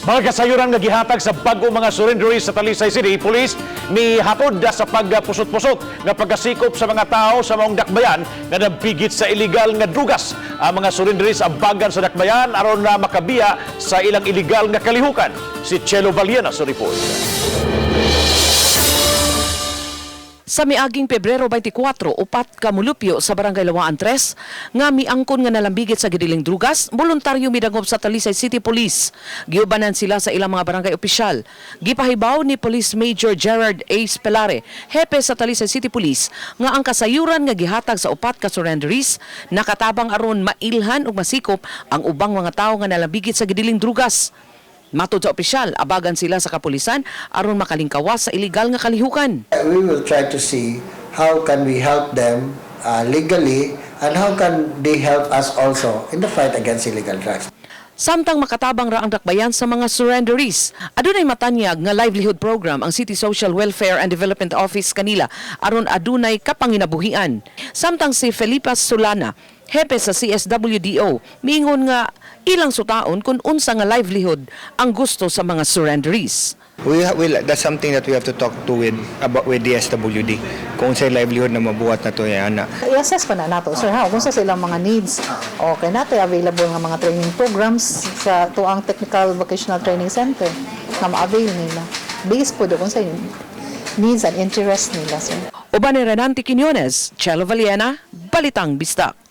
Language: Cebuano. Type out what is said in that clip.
Mga kasayuran nga gihatag sa bag-o mga surrenderees sa Talisay City Police mihatod sa pagpusot-pusot nga pagkasikop sa mga tao sa maong dakbayan nga nabigit sa illegal nga drugas. Ang mga surrenderees abagan sa dakbayan aron na makabiya sa ilang illegal nga kalihukan. Si Chelo Valiena sa report. Sa miaging Pebrero 24, 4 ka mulupyo sa Barangay Lawaan 3 nga miangkon nga nalambigit sa gidiling drugas, voluntaryo midangop sa Talisay City Police. Giubanan sila sa ilang mga barangay opisyal. Gipahibaw ni Police Major Gerard A. Spelare, hepe sa Talisay City Police, nga ang kasayuran nga gihatag sa 4 ka surrenderees nakatabang aron mailhan ug masikop ang ubang mga tawo nga nalambigit sa gidiling drugas. Matod sa opisyal, abagan sila sa kapulisan aron makalingkawas sa ilegal nga kalihukan. We will try to see how can we help them legally and how can they help us also in the fight against illegal drugs. Samtang makatabang ra ang dakbayan sa mga surrenderees, adunay matanyag nga livelihood program ang City Social Welfare and Development Office kanila aron adunay kapanginabuhian. Samtang si Felipa Solana, hepe sa CSWDO, miingon nga ilang sutaon kung unsa nga livelihood ang gusto sa mga surrenderees. We will, that's something that we have to talk to with about with the SWD. Kung sa livelihood na mabuhat na to yan na. I-assess pa na nato, sir, ha, kung sa silang mga needs. Okay nato available nga mga training programs sa tuang Technical Vocational Training Center nga ma-avail nila. Based po doon sa needs and interest nila, sir. Uban ni Renante Quiñones, Chelo Valiena, Balitang Bisdak.